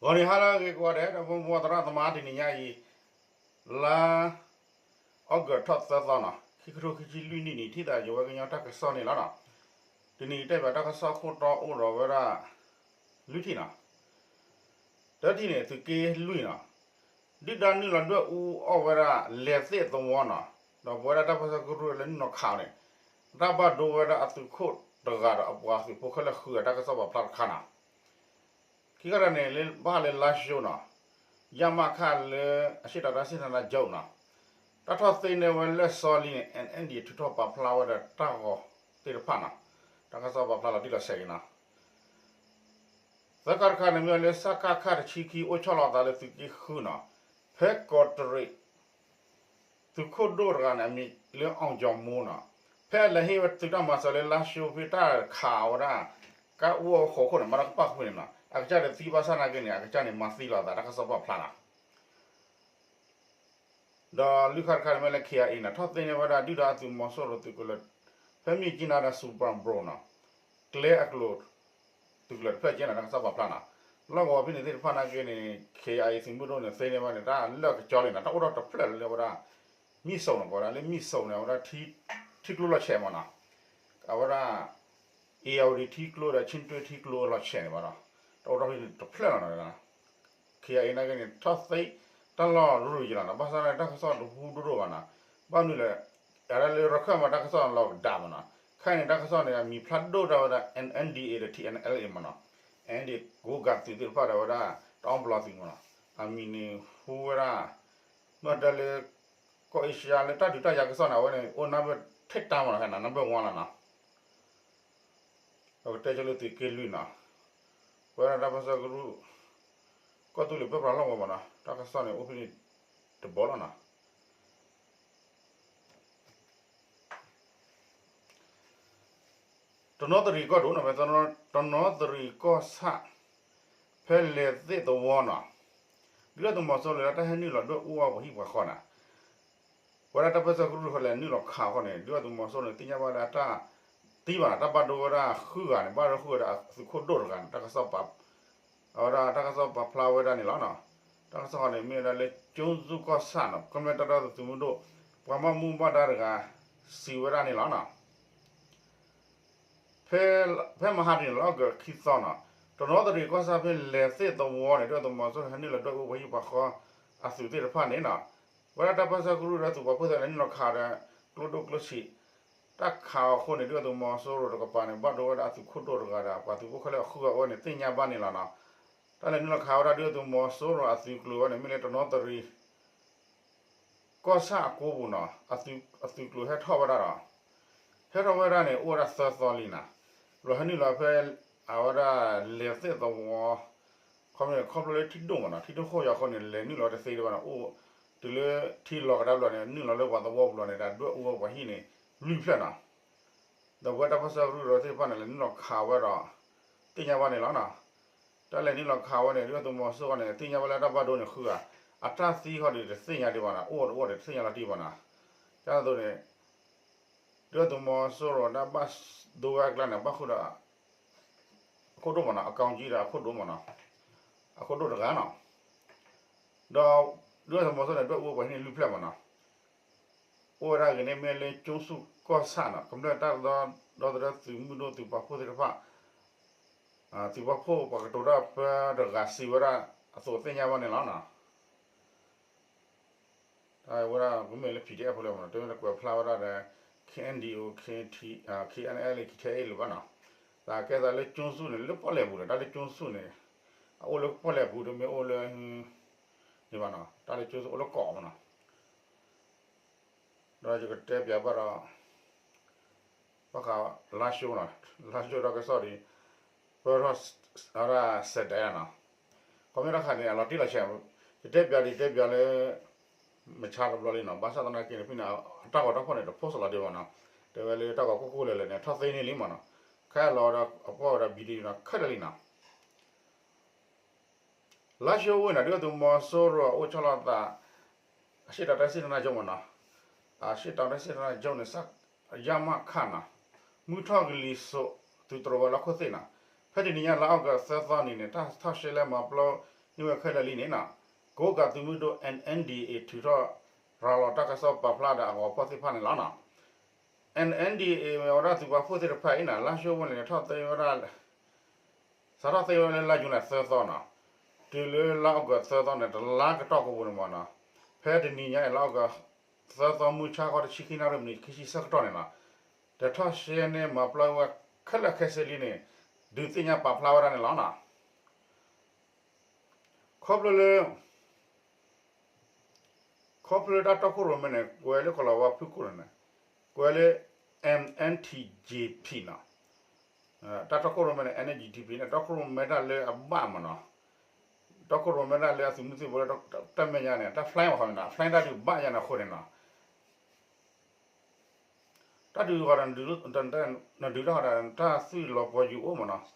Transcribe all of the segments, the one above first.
ဂီၤနံၤဟါလၢအဂ့ၤကိးဂၤဒဲး ဒီပုၢ်ဝဲၢ်သရၣ်သမါ တနံၤညါအံၤ လါအီကူးထီၣ်သၢသီနီၤ ခံကထိခံဆံလွံၢ်နံၣ်န့ၣ် ထံၣ်သးယဝဲကညီတၢ်ကစီၣ်န့ၣ်လီၤနီၤ. တနံၤအံၤတဲဘၣ်တၢ်ကစီၣ်ခိၣ်တီအိၣ်ဒီးဝဲဒၣ် လွံၢ်ထံၣ်နီၤ. တထံၣ်န့ၣ် သုးက့လွံၢ်နီၤ ဒုၣ်ဒါနုာ်လီၤဒွဲၣ်အူအီၣ်ဝဲဒၣ် လဲၤသ့ၣ်သဝီနီၤ ဒီးပဝဲဒၣ်တၢ်ပၢဆှၢကရူၢ်လၢနုာ်လီၤခးအီၤန့ၣ် တၢ်ဘၣ်ဒိဝဲဒၣ်အသုးခိၣ်တဂၤဒီးအပှၤသုးဖိခဲလၢာ်ဃုဂၤ တၢ်ကစီၣ်ပာ်ဖျါတခါနီၤ. ခံခါတခါန့ၣ် ဘၣ်ဃးလၢလါၡိနီၤ ရမခ လၢအရှေ့တောင်တိုင်းစစ်ဌာနချုပ်နီၤ တၢ်ထီၣ်သ့န့ၢ်ဝဲလၢစီၤလံန့ၣ် NDAA ထုးထီၣ်ပာ်ဖျါဝဲဒီးတၢ်ဂီၤသ့ၣ်တဖၣ်နီၤ တၢ်ကစီၣ်ပာ်ဖျါလီၤတံၢ်လီၤဆဲးက့ၤနီၤ. သၢခါတခါန့ၣ်မ့ၢ်လၢ စကခ တဆံခံ အိၣ်ဆီၣ်လီၤအသးလၢသုးက့ဃုနီၤ ဖဲကီးတရံး သုးခိၣ်ဒိၣ်တဂၤန့ၣ် အမံၤလၢ အောင်ကျော်မိုးနီၤ ဖဲအလဲၤဟ့ၣ်ဝဲသုးတၢ်မၤစၢၤလၢလါၡိဖဲတၢ်ခးအီၤဝဲဒၣ် ကါအူအီၣ်ဃီးခိၣ်န့ၣ် မၤတၢ်ကပၣ်ဃုာ်န့ၣ်နီၤ အကစၢ်ဒီးသံဘၣ်ဆၣ်နာ်က့န့ၣ် အကစၢ်န့ၣ် မၤသံလီၤအသး တၢ်ကစီၣ်ပာ်ဖျါနီၤ. ဒီးလွံၢ်ခါတခါန့ၣ်မ့ၢ်လၢ KIA နီၤ ထီၣ်သ့န့ၢ်ဝဲဒၣ်ဒုၣ်ဒါအသုးမီၤစိရိၤသုးကလၢၤ ဖဲမြစ်ကြီးနားဒီး စူၤပရၣ်ဘြိၣ်နီၤ ကျဲအကျိၤ သုးကလၢၤတဖျၢၣ်ကဲနီၤ တၢ်ကစီၣ်ပာ်ဖျါနီၤ. လီၢ်ကဝီၤဖဲန့ၣ်သ့ၣ်တဖၣ်နာ်က့န့ၣ် KIA သုးမုၢ်ဒိၣ်န့ၣ် သ့န့ၢ်ဝဲန့ၣ် တၢ်လၢာ်ကကၠီလံနီၤ တၢ်အိၣ်ထီၣ်တဖျၢၣ်လၢဝဲဒၣ် မံၣ်စိးနီၤ ပဝဲဒၣ်လၢမံၣ်စိးန့ၣ် အဝဲဒၣ် ထံကျိလီၤဆဲးမးနီၤ အဝဲဒၣ် အ့ၣ်ယၣ်ဝတံၤထံကျိဒီး ခၠ့ၣ်တွ့ထံကျိလီၤဆဲးန့ၣ်ဘၣ်နီၤ တၢ်အိၣ်ထီၣ်ဖဲန့ၣ်တဖျၢၣ်လီၤနီၤ. KIA နာ်က့န့ၣ် ထီၣ်သ့တၢ်လီၢ်ရူၢ်ယံၤလီၤနီၤ ဘၣ်ဆၣ်န့ၣ် တၢ်ကစီၣ်တဟူဒိၣ်ဒိၣ်ဘၣ်နီၤ ဘၣ်မနုၤလဲၣ် အဝဲဒၣ်လၢရခၢၣ်မးတၢ်ကစီၣ်လီၤကဒါမးနီၤ ခဲအံၤန့ၣ်တၢ်ကစီၣ်န့ၣ် အမံၤဖျါဒိၣ်ဒၣ်ဝဲဒၣ် NDAA ဒီး TNLA မးနီၤ NDAA ကိးကးသုးသ့ၣ်တဖၣ်ဒီးဝဲဒၣ် တအီၣ်ပလီၢ်သုးမးနီၤ အမံၤန့ၣ်ဟူဝဲဒၣ် မ့ၢ်တဲလၢ ကီၢ်အ့ရှါလၢတၢ်ဒုးတၢ်ယၤကစီၣ်န့ၣ် အဝဲန့ၣ် အိၣ်နံပါတ် ထိပ်တန်းမးနီၤ ဟဲနီၤ နံပါတ် one လီၤနီၤ ပကတဲဆိလၢသုးက့လွံၢ်နီၤ ပဝဲဒၣ်တၢ်ပၢဆှၢကရူၢ် ကီၢ်သူလ့ၤပၢပြးလီၢ်ကဝီၤမးနီၤ တၢ်ကစီၣ်န့ၣ် အိၣ်ဖဲန့ၣ်တဘီလီၤနီၤ. တနီသရံၣ်ကီၢ်ဒိၣ်နီၤ ဖဲတနီသရံၣ်ကီၢ်ဆၣ် ဖဲလဲၤသ့ၣ်သဝီနီၤ ဒုၣ်ဒါသုးမီၤစိရိၤလၢတၢ်ဟဲနုာ်လီၤဒွဲၣ်အူအီၣ်ပှၤဟံၣ်ပှၤဃီနီၤ ပဝဲဒၣ်တၢ်ပၢဆှၢကရူၢ်ဃီလဲၤနုာ်လီၤခးအဃိန့ၣ် ဒုၣ်ဒါသုးမီၤစိရိၤန့ၣ် သ့ၣ်ညါဘၣ်လၢတၢ်သံဘၣ်နီၤ တၢ်ဘၣ်ဒိဝဲဒၣ်ဃုဂၤန့ၣ် ဘၣ်ဒိဃုဂၤဒီးအသုးခိၣ်ဒိၣ်တဂၤန့ၣ် တၢ်ကစီၣ်ပာ် အဝဲဒၣ်တၢ်ကစီၣ်ပာ်ဖျါဝဲဒၣ်န့ၣ်လီၤနီၤ. တၢ်ကစီၣ်ဃီန့ၣ် မ့ၢ်ဝဲဒၣ်လၢ ကၠိၣ်စူၣ်ကီၢ်ဆၣ်နီၤ ကမျၢၢ်တၢ်ဒီသဒၢသုးမုၢ်ဒိၣ် ပှၤဘၣ်မူဘၣ်ဒါတဂၤ စံးဝဲဒၣ်န့ၣ်လီၤနီၤ. ဖဲမဟါတနံၤန့ၣ် လါအီကူးခံသီနီၤ တနီသရံၣ်ကီၢ်ဆၣ်ဖဲလဲၤသ့ၣ်သဝီန့ၣ် ဒုၣ်ဒါသုးမီၤစိရိၤဟဲနုာ်လီၤဒွဲၣ်အူပှၤဟံၣ်ပှၤဃီအသုးသ့ၣ်တဖၣ်န့ၣ်နီၤ ဝဲဒၣ်တၢ်ပၢဆှၢကရူၢ်ဒီးသုးပာ်ဖှိၣ်သ့ၣ်န့ၣ် နုာ်လီၤခးဒီး ကျိဒိၣ်ကျိဆံး တၢ်ခးအဃိန့ၣ် ဒုၣ်ဒါသုးမီၤစိရိၤတကပၤန့ၣ် ဘၣ်ဒိဝဲဒၣ်အသုးခိၣ်ဒိၣ်တဂၤဒီး ပှၤသုးဖိခဲလၢာ်ဃုဂၤအိၣ်ဝဲန့ၣ် သ့ၣ်ညါဘၣ်န့ၣ်လီၤနီၤ. တၢ်လဲၤနုာ်လီၤခးဝဲဒၣ်ဒုၣ်ဒါသုးမီၤစိရိၤအသုးကျိၤဝဲန့ၣ် မ့ၢ်လၢတနီသရံၣ် ကီၢ်ဆၣ်အကိပူၤနီၤ အသုးကျိၤဟဲထီၣ်ဝဲဒၣ်ဒီး ဟဲထီၣ်ဝဲဒၣ်န့ၣ် အိၣ်ဝဲဒၣ်သၢသီလံနီၤ. ဘျီဟဲနုာ်လီၤဖဲ အဝဲဒၣ်လဲၤသ့ၣ်သဝီ ခီဖျိလၢထံဒိၣ်မးနီၤ ထံဒိၣ်ဃိၣ်ယီၤအဃိန့ၣ် လဲၤနုာ်လီၤတသ့ဒံးဘၣ်နီၤ အိၣ်တုၤလၢထံလီၤကဒါဘျီန့ၣ် နုာ်လီၤလၢပှၤသဝီပူၤလီၤန့ၣ် ဒီးဒွဲၣ်အူဝဲပှၤဟံၣ်န့ၣ် လွံၢ်ဖျၢၣ်နီၤ. ဒီးပဝဲတၢ်ပၢဆှၢကရူၢ်ဒီးသ့ၣ်တဖၣ်န့ၣ် လဲၤနုာ်လီၤခးဝဲဒီး သ့ၣ်ညါဘၣ်န့ၣ်လီၤနီၤ. တၢ်လဲၤနုာ်လီၤခးဝဲန့ၣ် ဒုၣ်ဒါသုးမီၤစိရိၤန့ၣ် သ့ၣ်ညါဘၣ်လၢတၢ်ဘၣ်ဒိန့ၣ်ဃုဂၤ အတၢ်သံဃီဒီးတသ့ၣ်ညါဒံးဘၣ်နီၤ အိၣ်ဒီးအိၣ်ဒီးတသ့ၣ်ညါလီၤတံၢ်ဘၣ်နီၤ. ဒ်သိးန့ၣ် ဒုၣ်ဒါသုးမီၤစိရိၤတၢ်ဘၣ်ဒိဝဲအကျါန့ၣ် ဘၣ်ဃုာ်ဒီး အခိၣ်ဒိၣ်မးနီၤ အကောင်ကြီးဒီးအခိၣ်ဒိၣ်မးနီၤ အခိၣ်ဒိၣ်တဂၤနီၤ. ဒီး ဒုၣ်ဒါသုးမီၤစိရိၤန့ၣ် ဒွဲၣ်အူဝဲပှၤဟံၣ်န့ၣ်လွံၢ်ဖျၢၣ်မးနီၤ. အိၣ်ဝဲဒၣ်ဂ့ၤန့ၣ်မ့ၢ်လၢကၠိစူၣ်ကီၢ်ဆၣ်နီၤ ကမျၢၢ်တၢ်ဒီသဒၢသုးမုၢ်ဒိၣ်သုးပာ်ဖှိၣ်သ့ၣ်တဖၣ် သုးပာ်ဖှိၣ်ပှၤကတိၤတၢ်ပၢတဂၤစံးဝဲဒၣ်အသိးသ့ၣ်ညါဘၣ်န့ၣ်လီၤနီၤ. တၢ်ဝဲဒၣ်ကမ့ၢ်လၢ PDF ဖိလၢမးနီၤ တမ့ၢ်တကွဲးဖျါဝဲဒၣ်ဒီး KNDO KNLA KTLA လၢၤဘၣ်နီၤ. တၢ်ကဲသးလၢကၠိစူၣ်န့ၣ် လၢပီၣ်လဲၣ်ပူၤဒီး တၢ်လၢကၠိစူၣ်န့ၣ် အအိၣ်လၢပီၣ်လဲၣ်ပူၤတမ့ၢ်အိၣ်လၢ န့ၣ်ဘၣ်နီၤ တၢ်လၢကၠိစူၣ်အိၣ်လၢကီးမးနီၤ. ဒီးယကတဲပၠးဘၣ်ဒီး ဘၣ်ဃးလါၡိနီၤ လါၡိတၢ်ကစီၣ်ဒ် ပၢၢ်ထီၣ်ဝဲဒၣ်စဲးဒဲးနီၤ. ခီမ့ၢ်တၢ်ခါန့ၣ် အလီၤတံၢ်လီၤဆဲး ယတဲပၠးဒ်တဲပၠးလၢ မဆါတဘျီလံနီၤ ဘၣ်ဆၣ်သနာ်က့န့ၣ် ဖဲန့ၣ် အတၢ်ဂီၤတၢ်ဖီၣ်န့ၣ် တဖိးစလီၤဒံးဘၣ်နီၤ တဲဝဲလၢတၢ်ဂီၤကိၢ်ကိၢ်လၢာ်လၢာ်န့ၣ် ထီၣ်သ့န့ၢ်လံမးနီၤ ခဲအံၤလီၤဒီးအပှၢ်ဝဲဒၣ် video နီၤ ခဲလၢာ်လံနီၤ. လါၡိဝ့ၢ်နီၤ ဒုၣ်ဒါသုးမီၤစိရိၤအိၣ်ဆီလီၤသး အရှေ့တောင်တိုင်းစစ်ဌာနချုပ်မးနီၤ အရှေ့တောင်တိုင်းစစ်ဌာနချုပ်န့ၣ် ရမခနီၤ မုၢ်ထီၣ်ကလံၤစိး သုးတြိၤဝဲၤလီၢ်ခိၣ်သ့ၣ်နီၤ ဖဲတနံၤညါလါအီကူးသၢသီနံၤန့ၣ် တၢ်ထီၣ်ရှဲလဲၣ်မၤပျီ န့ၢ်ဝဲခဲလၢာ်လံန့ၣ်နီၤ, ကိးကးသုးမုၢ်ဒိၣ် N N D A ထုးထီၣ်ရၤလီၤတၢ်ကစီၣ်ပာ်ဖျါဒီးအဂီၤဖီၣ်သ့ၣ်တဖၣ်န့ၣ်လီၤနီၤ. N N D A ဝဲဒၣ်သုးပာ်ဖှိၣ်သ့ၣ်တဖၣ်အံၤနီၤ လါၡိဝ့ၢ်န့ၣ် ထီၣ်သ့ဝဲဒၣ် စးထီၣ်သ့ဝဲလၢလါယူၤလံသၢသီနီၤ, တုၤလၢလါအီကူးသၢသီန့ၣ် တလါကတီၢ်ကဝီၤန့ၣ်မ့ၢ်နီၤ, ဖဲတနံၤညါအံၤ လါအီကူးသၢသီ မုၢ်ဆါခီတဆံခံနၣ်ရံၣ်မံးနံးခံဆံဆၢကတီၢ်န့ၣ်နီၤ, တထီၣ်ရှဲန့ၢ်မၤပျီဝဲခဲလၢာ်ခဲဆ့လံန့ၣ် ဒုးသ့ၣ်ညါပာ်ဖျါဝဲဒၣ်န့ၣ်လီၤနီၤ. ခီဖျိလၢ ခီဖျိလၢတၢ်တီခိၣ်ရိၣ်မဲန့ၣ် ကွဲးလၢကီၢ်လီၤဝါဖုၣ်ကိာ်န့ၣ် ကွဲးလၢ M N T J P နီၤ, တၢ်တီခိၣ်ရိၣ်မဲန့ၣ် N N G T P န့ၣ် တီခိၣ်ရိၣ်မဲတၢ်လၢအဘၣ်မ့ၢ်နီၤ, တီခိၣ်ရိၣ်မဲတၢ်လၢအသုးမုၢ်သံၣ်ဘိလၢတၢ်မဲာ်ညါန့ၣ် တၢ် fly မ့ၢ်ဃီန့ၣ်နီၤ fly တၢ်ဒုးဘၣ်ယၤန့ၣ်အဃိန့ၣ်နီၤ တၢ်ဒုးဃီဒီး နဒုးတၢ်ဃီဒီး တၢ်သွံၣ်လီၤပှီၤယုၤအိၣ်မ့ၢ်နီၤ,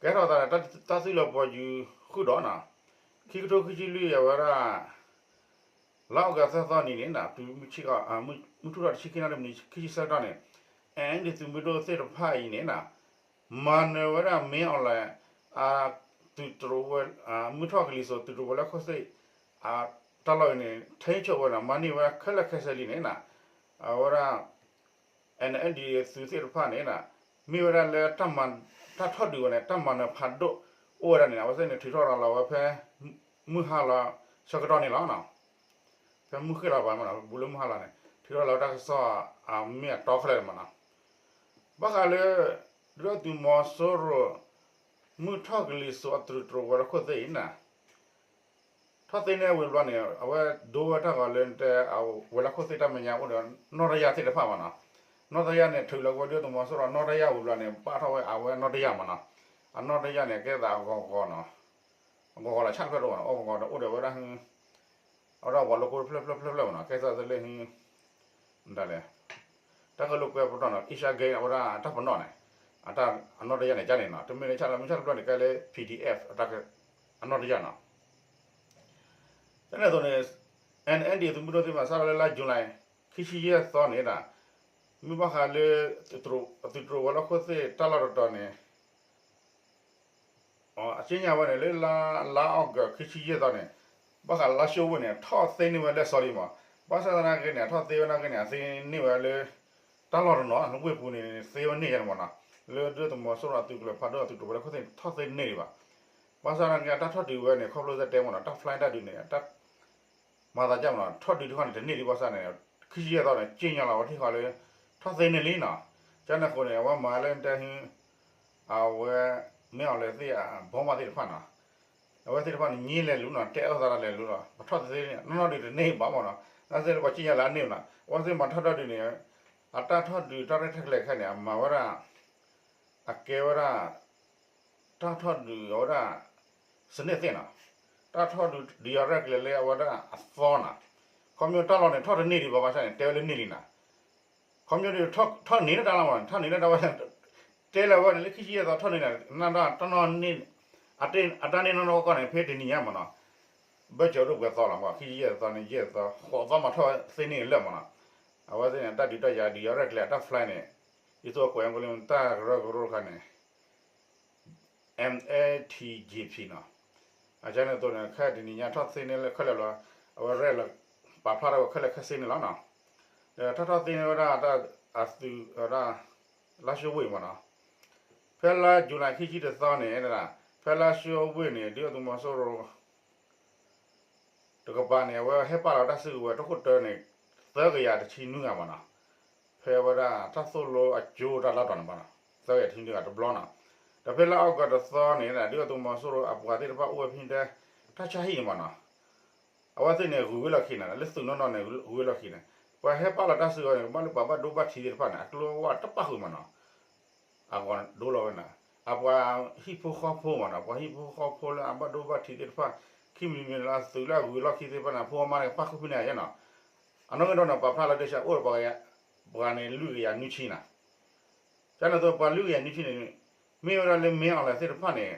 ကဲထီၣ်သးဒီး တၢ်သွံၣ်လီၤပှီၤယုၤဃုာ်ဒီးနီၤ, ခံကထိခံဆံလွံၢ်အဝဲဒၣ် လါအီကူးသၢသီနံၤန့ၣ်နီၤ မုၢ်ထူၣ်ထီၣ်တဆံခံနၣ်ရံၣ်မံးနံးခံဆံဆၢကတီၢ်န့ၣ် N N D သုးမုၢ်ဒိၣ်သ့ၣ်တဖၣ်အံၤန့ၣ်နီၤ မၤနၢၤဝဲဒၣ် မင်းအောင်လှိုင် အသုးတရိးဝဲ မုၢ်ထီၣ်ကလံၤစိးသုးတရိးဝဲၤလီၢ်ခိၣ်သ့ၣ် တၢ်လီၢ်အံၤန့ၣ် ထိန်းချုပ် ဝဲနီၤ မၤန့ၢ်ဝဲခဲလၢာ်ခဲဆ့လံန့ၣ်နီၤ, အဝဲဒၣ် N N D သုးသ့ၣ်တဖၣ်န့ၣ်နီၤ မ့ၢ်ဝဲဒၣ်လၢ တၢ်ထီၣ်ဒုးဝဲန့ၣ် တၢ်မၤနၢၤဖးဒိၣ်အိၣ်ဝဲဒၣ်န့ၣ် အဝဲသ့ၣ်န့ၣ် ထုးထီၣ်ရၤလီၤဝဲဖဲ မုၢ်ဟါလီၤဆၢကတီၢ်န့ၣ်လီၤနီၤ, ဖဲမုၢ်ဃ့ၢ်လီၤပၤမ့ၢ်နီၤ ဘူးလၢမုၢ်ဟါလီၤန့ၣ် ထုးထီၣ်လီၤဝဲတၢ်ကစီၣ်အမ့ၢ်အတီခဲလၢာ်မ့ၢ်နီၤ, ဘၣ်ဃးလၢ ဒုၣ်ဒါသုးမီၤစိရိၤ မုၢ်ထီၣ်ကလံၤစိးအသုးတရိးဝဲၤလီၢ်ခိၣ်သ့ၣ်အံၤနီၤ ထီၣ်သ့န့ၢ်ဝံၤဘျီန့ၣ် အဝဲဒိဝဲတၢ်ဂီၤလၢတဲ ဝဲၤလီၢ်ခိၣ်သ့ၣ်တၢ်မဲာ်ညါအိၣ်ဒီး နီၣ်တယၢ်သ့ၣ်တဖၣ်မ့ၢ်နီၤ, နီၣ်တယၢ်န့ၣ် ထုးလီၤကဝဲဒုၣ်ဒါသုးမီၤစိရိၤနီၣ်တယၢ်ဝံၤဘျီန့ၣ် ပာ်ထီၣ်ဝဲအဝဲနီၣ်တယၢ်မ့ၢ်နီၤ, အနီၣ်တယၢ်န့ၣ် ကဲသးအဂီၤဂီၤနီၤ, အဂီၤဂီၤလီၤဆၣ်တဖျၢၣ်တအိၣ်နီၤ အိၣ်ဂီၤဂီၤဒီးအိၣ်ဒီးဝဲဒၣ် အဝဲဒၣ်ဝဲၤလီၢ်ခိၣ်တဖျၢၣ်ဖျၢၣ်ဖျၢၣ်ဖျၢၣ်မ့ၢ်နီၤ ကဲသးသလၢ မတၤလဲၣ် တၢ်ကလိာ်ကွဲပတီၢ်နီၤ အ့ရှါဂ့ၢ် အဝဲဒၣ်တၢ်ပနီၣ်န့ၣ် အတၢ်အနီၣ်တယၢ်န့ၣ် ကန့ၣ်နီၤ တမ့ၢ်လၢဆၣ်လၢမုၢ်ဆၣ်တဖျၢၣ်န့ၣ် ကဲလၢ P D F အတၢ်အနီၣ်တယၢ်နီၤ တၢ်န့ၣ်အသိးန့ၣ် N N D သုးမုၢ်ဒိၣ်သ့ၣ်တဖၣ် စးထီၣ်လၢလါ July ခံဆံယဲၢ်သီန့ၣ်ဒီး မ့ၢ်ဘၣ်ဃးလၢ သုးတရိးဝဲၤလီၢ်ခိၣ်သ့ၣ်တၢ်လီၢ်တတီၤန့ၣ် အစ့ညါဝဲန့ၣ် လၢလါ လါအီကူး ခံဆံယဲၢ်သီန့ၣ် ဘၣ်ဃးလါၡိဝ့ၢ်န့ၣ် ထီၣ်သ့န့ၢ်ဝဲလၢစီၤလံမး, ဘၣ်ဆၣ်သနာ်က့န့ၣ် အထီၣ်သ့ဝဲနာ်က့န့ၣ် အသ့န့ၢ်ဝဲလၢ တၢ်လီၢ်တနီၤ ဝ့ၢ်ပူၤန့ၣ် သ့ဝဲန့ၢ်ယဲန့ၣ်မးနီၤ, လၢဒုၣ်ဒါသုးမီၤစိရိၤအသုးကလၢၤဖးဒိၣ်အသုးတရိးဝဲၤလီၢ်ခိၣ်သ့ၣ်န့ၣ် ထီၣ်သ့န့ၢ်ဒံးဘၣ်. ဘၣ်ဆၣ်သနာ်က့ အတၢ်ထီၣ်ဒုးဝဲန့ၣ် ခီဖျိသဲတဲမးနီၤ တၢ် fly တၢ်ဒုးန့ၣ် တၢ် မၤသးဒ်မးနီၤ ထီၣ်ဒုးတခီန့ၣ် တန့ၢ်ဒံးဘၣ်ဆၣ်န့ၣ် ခံဆံယဲၢ်သီန့ၣ် စ့ညါလီၤဝဲထံၣ်ဃီလၢ ထီၣ်သ့န့ၢ်လံနီၤ. ကန့ၣ်အဃိန့ၣ် အဝဲမၤလၢတဲဟံး အဝဲ မင်းအောင်လှိုင် သ့ၣ်အဘီမးသ့ၣ်တဖၣ်နီၤ, အဝဲသ့ၣ်တဖၣ်န့ၣ် ငြင်းလဲၤလူၤနီၤ တဲအၢသးဒီးလဲၤလူၤလီၤ ပထီၣ်သ့န့ၢ် နီၢ်နီၢ်ဒုးတန့ၢ်ဘၣ်မးနီၤ. နာ်သ့ၣ်လၢပှၤစ့ညါလၢအန့ၢ်နီၤ အဝဲသ့ၣ်မၤထီၣ်တၢ်ဒုးန့ၣ် အတၢ်ထီၣ်ဒုးတၢ်ရဲၣ်တၢ်ကျဲၤခဲန့ၣ် အမၤဝဲဒၣ် အကဲဝဲဒၣ် တၢ်ထီၣ်ဒုးအဝဲဒၣ် စနစ်သစ်နီၤ, တၢ်ထီၣ်ဒုးဒုးယၤရဲၣ်ကျဲၤလၢအဝဲဒၣ်အသီနီၤ, ခီဖျိတၢ်လီၢ်န့ၣ် ထီၣ်တန့ၢ်ဒံးဘၣ်ဘၣ်ဆၣ်န့ၣ် တဲဝဲလၢန့ၢ်လံနီၤ, ခီဖျိဒုးထီၣ်န့ၢ်လၢတၢ်လီၢ်မး ထီၣ်န့ၢ်လၢတၢ်ဝဲ တဲလၢဝဲန့ၣ် လၢခံဆံယဲၢ်သီထီၣ်န့ၢ်န့ၣ် နတၢ်နီၢ်န့ၢ် အတၢ်န့ၢ်နီၢ်နီၢ်ကီၢ်န့ၣ် ဖဲတနံၤညါမးနီၤ, ဘၢၣ်စၢၤဒိၣ်ပှဲၤသီလီၤမး ခံဆံယဲၢ်သီန့ၣ် ယဲၢ်သီ ဃိးသီမးထီၣ်သ့န့ၢ်လၢာ်မးနီၤ, အဝဲသ့ၣ်န့ၣ် တၢ်ဒုးတၢ်ယၤဒုးယၤရဲၣ်ကျဲၤအတၢ် fly န့ၣ် ယသိးကွဲးကလၢ တၢ်ကရၢကရိတခါန့ၣ် M A T J P နီၤ, အကန့ၣ်အသိးန့ၣ် ခဲတနံၤညါထီၣ်သ့န့ၢ်လၢခဲလၢာ်လီၤ, အဝဲရဲၣ်လီၤ ပာ်ဖျါထီၣ်ဝဲခဲလၢာ်ခဲဆ့န့ၣ်လီၤနီၤ, ဒီးထီၣ်ထီၣ်သ့န့ၢ်ဝဲဒၣ်တၢ်အသုးဝဲဒၣ် လါၡိဝ့ၢ်မးနီၤ, ဖဲလါ July ခံဆံတသီန့ၣ် ဖဲလါၡိဝ့ၢ်န့ၣ် ဒုၣ်ဒါသုးမီၤစိရိၤ တကပၤန့ၣ် အဝဲဟဲပာ်လီၤတၢ်စုကဝဲၤ တခိၣ်တၢန့ၣ် သၢကယၤတဆံနွံဂၤမးနီၤ, ဖဲဝဲဒၣ်တၢ်သိၣ်လိအကၠိတၢ်လီၢ်တတီၤန့ၣ်မးနီၤ, သၢကယၤတဆံနွံဂၤတဘျီနီၤ, ဒီးဖဲလါအီကူးတသီန့ၣ် ဒုၣ်ဒါသုးမီၤစိရိၤအပှၤသ့ၣ်တဖၣ်အိၣ်ဝဲဖဲတဲ တၢ်ဆါဟံၣ်န့ၣ်မးနီၤ, အဝဲသ့ၣ်န့ၣ် ဂုၤဝဲလီၢ်ခံန့ၣ် လၢသုးနီၢ်နီၢ်န့ၣ် ဂုၤဝဲလီၢ်ခံန့ၣ် ပှၤဟဲပာ်လီၤတၢ်စုကဝဲၤန့ၣ် ကဘၣ်လၢပှၤဘၣ်ဒိဘၣ်ထံးသ့ၣ်တဖၣ်န့ၣ် အကျိၤအဝဲတပၣ်ဃုာ်မးနီၤ အဂီၤဒိလီၤဝဲန့ၣ်, အပှၤဟံၣ်ဖိဃီဖိမးနီၤ, ပှၤဟံၣ်ဖိဃီဖိလၢအဘၣ်ဒိဘၣ်ထံးသ့ၣ်တဖၣ် ခံမံၤမံၤလၢအသုးလၢအဂုၤလီၢ်ခံသ့ၣ်တဖၣ်န့ၣ် ဖိမါန့ၣ် ပၣ်ဃုာ်ဖဲန့ၣ်ယဲနီၤ, အနီၢ်ကီၢ်ဒိၣ်န့ၣ် ပာ်ဖျါလီၤတၢ်ဆါအိၣ်ဒီးပှၤန့ၣ် လွံၢ်ကယၤနွံဆံနီၤ, ကန့ၣ်သိးပှၤလွံၢ်ကယၤနွံဆံန့ၣ် မ့ၢ်ဝဲဒၣ်လၢ မင်းအောင်လှိုင် သ့ၣ်တဖၣ်န့ၣ်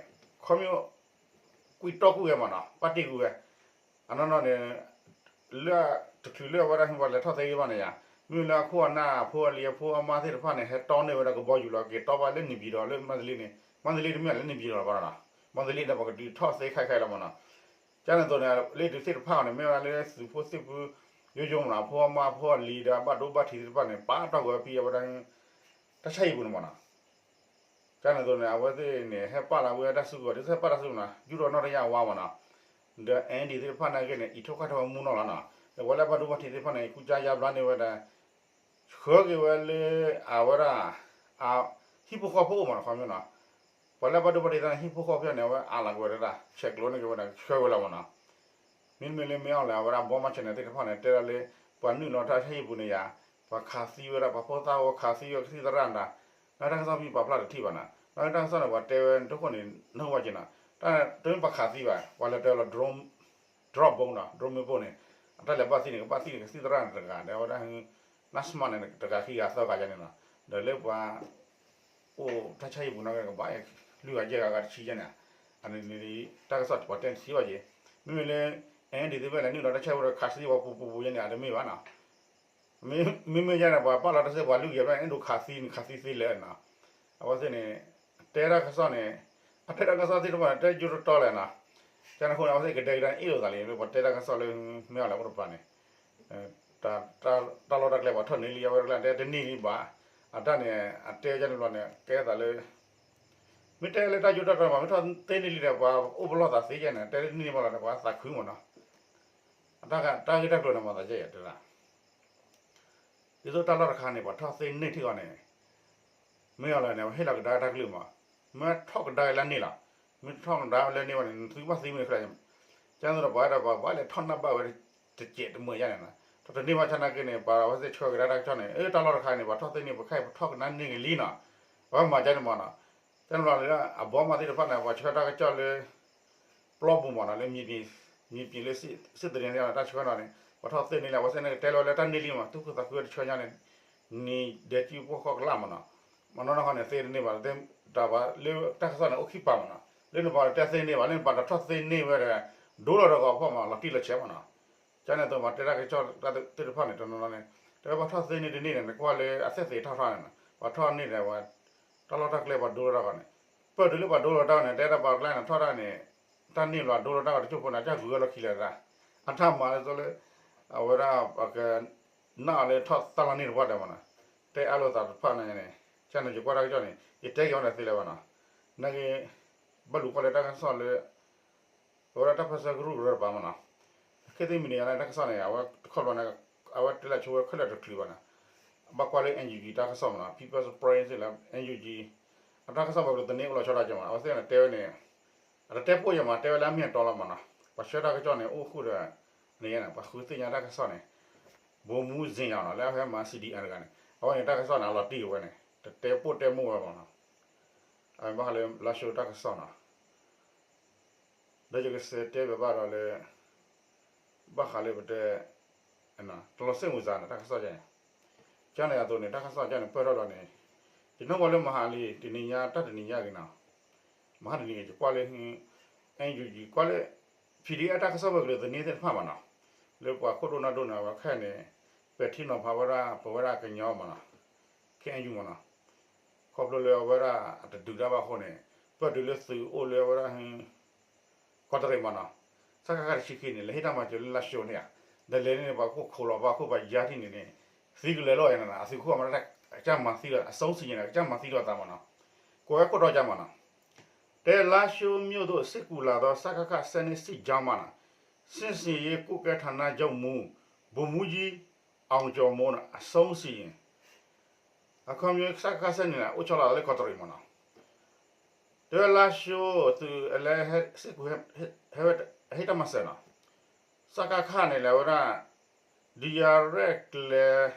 ခီဖျိ ကွံာ်တီၢ်ကွံာ်ဝဲမးနီၤ, ပာ်တ့ၢ်ကွံာ်ဝဲ အနီၢ်နီၢ်န့ၣ် လၢ တချုးလၢအဝဲဒၣ်ဟံးပှၤလဲၤထီၣ်သ့ဘၣ်န့ၣ်ယါ, မ့ၢ်လၢအခိၣ်အနၢ်အဖိအလံၤအဖိအမါသ့ၣ်တဖၣ်န့ၣ် ဟဲတီန့ၢ်ဝဲဒၣ်ကဘီယူၤလီၤက့ၤတီပှၤလၢန့ၣ်ပၠံၤဒီးလၢမန္တလေးန့ၣ်, မန္တလေးတမ့ၢ်လၢန့ၣ်ပၠံၤဒီးဘၣ်နီၤ, မန္တလေးန့ၣ်ပှၤကဒုးထီၣ်သ့ခဲခဲလီၤမးနီၤ, ကန့ၣ်အသိးန့ၣ် လၢဒုးသ့ၣ်တဖၣ်အီၤန့ၣ် မ့ၢ်ဝဲဒၣ်လၢသုးဖိသ့ၣ်ဖု ယိယိမနီၤ အဖိအမါအဖိအလံၤဒီးအဘၣ်ဒိဘၣ်ထံးသ့ၣ်တဖၣ်န့ၣ် ပာ်တီၢ်ကွံာ်ဝဲဖဲအဝဲဒၣ် တၢ်ဆါဟံၣ်ပူၤန့ၣ်မနီၤ. ကန့ၣ်အသိးန့ၣ် အဝဲသ့ၣ်န့ၣ် ဟဲပာ်လီၤဝဲတၢ်စုကဝဲၤ ဒ်သိးဟဲပာ်တၢ်စုကဝဲၤနီၤ ယူၢ်ထီၣ်နီၣ်တယၢ်ဝါမနီၤ. ဒီး အၣ်အၣ်ဒီး သ့ၣ်တဖၣ်နာ်က့န့ၣ် အံးထိၣ်ခၣ်ထီၣ်ဝဲမူနီၢ်လီၤနီၤ. ဒီးပှၤလၢအဘၣ်ဒိဘၣ်ထံးသ့ၣ်တဖၣ်န့ၣ် ကူစါယါဘျါန့ၢ်ဝဲဒၣ် ဆှၢက့ၤဝဲလၢ အဝဲဒၣ် ဟံၣ်ဖိဃီဖိအိၣ်မနီၤ ခီပညီနီၤ. ပှၤလၢအဘၣ်ဒိဘၣ်ထံးသ့ၣ်တဖၣ်န့ၣ် ဟံၣ်ဖိဃီဖိန့ၣ် အဝဲအးလီၤက့ၤဝဲဒၣ် ဆဲးကျိးန့ၢ်က့ၤဝဲဒၣ် ဆှၢဝဲလီၤမနီၤ. မ့တမ့ၢ်လၢမ့ၢ်အီၤလဲၣ် အဝဲဒၣ်ဘီမါ channel သ့ၣ်တဖၣ်န့ၣ် တဲဒၣ်လၢ ပှၤနုာ်လီၤတၢ်ဆါဟံၣ်ပူၤန့ၣ်ယၤ ပှၤခးသံဝဲဒၣ် ပှၤဖိသၣ်ဝဲခးသံဝဲကသံၣ်သရၣ်နၤ, လၢတၢ်ကစီၣ်မ့ၢ်ပာ်ဖျါတထံၣ်ဘၣ်နၤ, လၢတၢ်ကစီၣ်န့ၣ် ပှၤတဲဝဲတခိၣ်န့ၣ် နၢ်ဟူဘၣ်က့ၤနၤ, တၢ်တမ့ၢ်ပှၤခးသံဘၣ် ပှၤလဲၤတဲလီၤ drone ဘိနၤ drone မ့ၣ်ပိၢ်န့ၣ် အတၢ်လဲၤဘၣ်သံန့ၣ် ကဘၣ်သံန့ၣ် ကသံၣ်သရၣ်န့ၣ်တဂၤ ဒီးအဝဲဒၣ် နၢ်စမးန့ၣ် တဂၤခံဂၤသၢဂၤယါန့ၣ်လီၤ. ဒီးလၢပှၤ အိၣ်တၢ်ဆါဟံၣ်ပူၤနီၢ်ကီၢ်န့ၣ် ကဘၣ်လွံၢ်ဂၤယဲၢ်ဂၤဂၤတဆံယါန့ၣ်, အန့ၣ်န့ၣ် တၢ်ကစီၣ်ပှၤတဲထံၣ်ဘၣ်က့ၤ, မ့မ့ၢ်လၢ အၣ်အၣ်ဒီး သ့ၣ်တဖၣ်လဲၤနုာ်လီၤတၢ်ဆါဟံၣ်ပူၤဒီးခးသံပှၤပူၤပူၤပူၤယါန့ၣ် အတမ့ၢ်ဘၣ်နီၤ. မ့မ့ၢ်ယါန့ၣ် ပှၤပာ်လီၤတၢ်စ့ၢ်ပှၤလွံၢ်ဂၤဘျီန့ၣ် အဲၣ်ဒိးခးသံန့ၣ် ခးသံသ့လဲၣ်နီၤ. အဝဲသ့ၣ်န့ၣ် တဲတၢ်ကစီၣ်န့ၣ် အတဲတၢ်ကစီၣ်သ့ၣ်တဖၣ်န့ၣ် တဲယိတတီလဲၣ်နီၤ. ကန့ၣ်အဃိန့ၣ် အဝဲသ့ၣ်ကဒဲကဒါန့ၣ် အ့ၣ်လိာ်သးလံ လၢပှၤတဲတၢ်ကစီၣ်လၢ မ့ၢ်အီၤလဲၣ်အိၣ်တပၤန့ၣ် တၢ်လီၢ်တၢ်ကျဲပှၤထီၣ်န့ၢ်လံ အဝဲတကျဲတဲတန့ၢ်လံဘၣ်. အတၢ်န့ၣ် အတဲယါန့ၣ်ဘျီန့ၣ် ကဲသးလၢ မ့ၢ်တဲလၢတၢ်ယိတၢ်တီမး မ့ၢ်ထီၣ်သ့န့ၢ်လံဒီး ပှၤအိၣ်ပလီၢ်သးသ့ယါန့ၣ် တဲတန့ၢ်ဘၣ်လီၤန့ၣ် ပှၤသးခုမးနီၤ. တၢ်ဂ့ၢ်တၢ်ကျိၤန့ၣ်မၤသးယဲၢ်ယဲၢ်တဲဒၣ် ဒ်သိးတၢ်လီၢ်တခါန့ၣ် ပှၤထီၣ်သ့န့ၢ်ထံၣ်အီၤန့ၣ် မ့ၢ်အီၤလဲၣ်န့ၣ် ပှၤဟ့ၣ်လီၤကဒါတၢ်ကလုၢ်မး, မ့ၢ်ထီၣ်ကဒါလၢန့ၢ်လီၤ, မ့ၢ်ထီၣ်ကဒါလၢန့ၢ်ဝဲန့ၣ် နသုဘၣ်သ့မ့ၢ်တခါ, ကန့ၣ်သိးဒီးပှၤဒီးပှၤဘၣ်လဲၤထီၣ်နၢ်ဘၣ်ဝဲ တစဲးတမှဲၤယါန့ၣ်နီၤ, ထီၣ်တန့ၢ်ဘၣ်ဆၣ်နာ်က့န့ၣ် ပှၤဝဲသ့ၣ်ဆှၢကဒါတၢ်ကစီၣ်န့ၣ် အၢ တၢ်လီၢ်တခါန့ၣ် ပှၤထီၣ်သ့န့ၢ် ပှၤခဲအံၤပထီၣ်ကဒါန့ၢ်က့ၤလံနီၤ, ပှၤမၤကန့ၣ်မးနီၤ, ကန့ၣ်လီၤလၢ အဘီမါသ့ၣ်တဖၣ်န့ၣ် ပှၤဆှၢတၢ်ကစီၣ်လၢ ပျီပူၤမးနီၤ လၢ မံၤပံၤလၢ စစ်တလင်း န့ၣ် တၢ်ဆှၢနီၤန့ၣ် ပှၤထီၣ်သ့န့ၢ်လံ အဝဲသ့ၣ်န့ၣ်ကတဲလီၤလၢတၢ်န့ၢ်လံမး သူၣ်ခုသးခုတဆှၢညါန့ၣ် နံၤဒဲးကံၢ်ပိၢ်ဃီကလးမးနီၤ, မနီၢ်နီၢ်ခီန့ၣ် သ့တန့ၢ်ဘၣ် တၢ်ဘၣ်လၢတၢ်ကစီၣ်န့ၣ် အိၣ်ခံပၤမးနီၤ, လၢနပှၤတဲသ့န့ၢ်ဘၣ် လၢနပှၤတထီၣ်သ့န့ၢ်ဝဲဒီး ဒိလီၤတဂီၤဖီၣ်မး လီၤတံၢ်လီၤဆဲးမးနီၤ, ကန့ၣ်သိးမးတဲတၢ်ကစီၣ်သ့ၣ်တဖၣ်န့ၣ် တနီၤနီၤန့ၣ် တဲဝဲပှၤထီၣ်သ့န့ၢ်တန့ၢ်န့ၣ် နကွၢ်လၢအသ့ၣ်သ့ၣ်ထီၣ်ထီၣ်န့ၣ်နီၤ ပှၤထီၣ်န့ၢ်ဒီးဝဲ တၢ်လီၢ်တၢ်ကျဲပှၤဒိလီၤတၢ်ဂီၤန့ၣ်, ပၢၢ်တုၤလၢပှၤဒိလီၤတၢ်ဂီၤန့ၣ် တဲတၢ်ပှၤကျဲန့ၣ်ထီၣ်တၢ်န့ၣ် တၢ်န့ၢ်ဘျီဒိလီၤတၢ်ဂီၤ တကၠိဖိန့ၣ် တၢ်ဂုၤဝဲလီၢ်ခံလၢၤဒၣ်, အတၢ်မၤလၢသိလၢ အဝဲဒၣ်ပက နၢ်အီၤလၢထီၣ်တၢ်လီၢ်န့ၢ်တပှၢ်ဒီးမးနီၤ, တဲအါလိာ်သးတဖၣ်န့ၣ်န့ၣ် ကန့ၣ်ယကွၢ်တၢ်ကစီၣ်န့ၣ် ယတဲက့ၤအီၤန့ၣ်သ့လၢၤဘၣ်နီၤ, နာ်က့ ဘၣ်လူၤကွၢ်လၢတၢ်ကစီၣ်လၢ အဝဲဒၣ်တၢ်ပၢၢ်ဆၢကရူၢ်ကရၢတပၤမးနီၤ, ခဲသ့ၣ်မံၤန့ၣ် ယၤန့ၣ်တၢ်ကစီၣ်န့ၣ် အဝဲတခီဘျီန့ၣ် အဝဲတဲလၢဆိဝဲခဲလၢာ်တချုးဘၣ်န့ၣ်, ဘၣ်ကွၢ်လၢ NUG တၢ်ကစီၣ်မးနီၤ People's Spring လၢ NUG အတၢ်ကစီၣ်ပှၤကလုာ်သန့အိၣ်လီၤဆီဒၣ်က့ၤမး အဝဲသ့ၣ်န့ၣ်တဲဝဲန့ၣ် အတတဲပိၢ်ယဲမး တဲဝဲလၢအမ့ၢ်အတီလီၤမးနီၤ, ပှၤဆှၢတၢ်ကစီၣ်န့ၣ် အိၣ်ဃုာ်ဒီး န့ၣ်ယဲန့ၣ် ပှၤဃုသ့ၣ်ညါတၢ်ကစီၣ်န့ၣ် ဘိမူစ့ၣ်ယီၤနီၤ လၢအဟဲမၤ CDM တဂၤန့ၣ် အဝဲန့ၣ်တၢ်ကစီၣ်န့ၣ် အလီၤတံၢ်က့ၤဝဲန့ၣ် တတဲပိၢ်တဲမိၢ်ဝဲမးနီၤ, အဝဲဘၣ်ဃးလၢလါၡိတၢ်ကစီၣ်နီၤ ဒီးယကစံးတဲဘၣ်ဘၣ်ဒီးလၢ ဘၣ်ဃးလၢပတဲ တလီၤစ့ၣ်မုၢ်စးန့ၣ် တၢ်ကစီၣ်ယါန့ၣ်, ကန့ၣ်အသိးန့ၣ် တၢ်ကစီၣ်ယါန့ၣ် ပၢၢ်ထီၣ်ဒီးန့ၣ် ယနၢ်ပှၤလၢမဟါလံ တနံၤညါ တၢ်တနံၤညါက့ၤနီၤ, မဟါတနံၤက့ၤ ယကွၢ်လၢ NUG ကွၢ်လၢ PDF တၢ်ကစီၣ်ပှၤကလုာ်သန့သ့ၣ်တဖၣ်မးနီၤ, လၢပှၤခိၣ်ဒိၣ်နၢ်ဒိၣ်န့ၣ် အဝဲခဲအံၤန့ၣ် ပဲာ်ထံနီၤဖးဝဲဒၣ် ပဝဲဒၣ်ကညီမးနီၤ, KNU မးနီၤ, ခီဖျိလၢအဝဲဒၣ်အတဒုးတၢ်ဘၣ်အဃိန့ၣ် ပၢၢ်တုၤလၢသုးအိၣ်လၢအဝဲဒၣ် ကီးတရံးမးနီၤ, စကခ တဆံခံန့ၣ် လဲၤဟ့ၣ်တၢ်မၤစၢၤလၢလါၡိန့ၣ်ဧါ, ဒီးလဲၤန့ၣ်န့ၣ် ပှၤခိၣ်ခိးလီၤပှၤခိၣ်ပှၤယါထံၣ်န့ၣ်န့ၣ် သံကလဲၤလီၤယါန့ၣ် အသုးခိၣ်အမၤတၢ်ကစၢ်မၤသံလီၤ အဆုံးအစံန့ၣ် ကစၢ်မၤသံလီၤသးမးနီၤ, ကွဲးဝဲခိၣ်တီကါမးနီၤ, တဲလါၡိမြို့သို့ စစ်ကူလာသော စကခ စစ်နှစ်စစ်ကြောင်းမးနီၤ, စစ်ဆင်ရေးကွပ်ကဲဌာနချုပ်မှူး ဗိုလ်မှူးကြီး အောင်ကျော်မိုးနီၤ အဆုံးအစံ အခီပညီ စကခ ဆယ့်နှစ်န့ၣ် အိၣ်ဆီလီၤသးလၢကီးတရံးမးနီၤ, တဲဝဲလါၡိသုးအလဲၤ စစ်ကူ ဟဲ ဟဲဝဲ ဟဲတၢ်မၤစၢၤနီၤ, စကခ န့ၣ် လဲၤဝဲဒၣ် ဒုးယၤရဲၣ်ကျဲၤ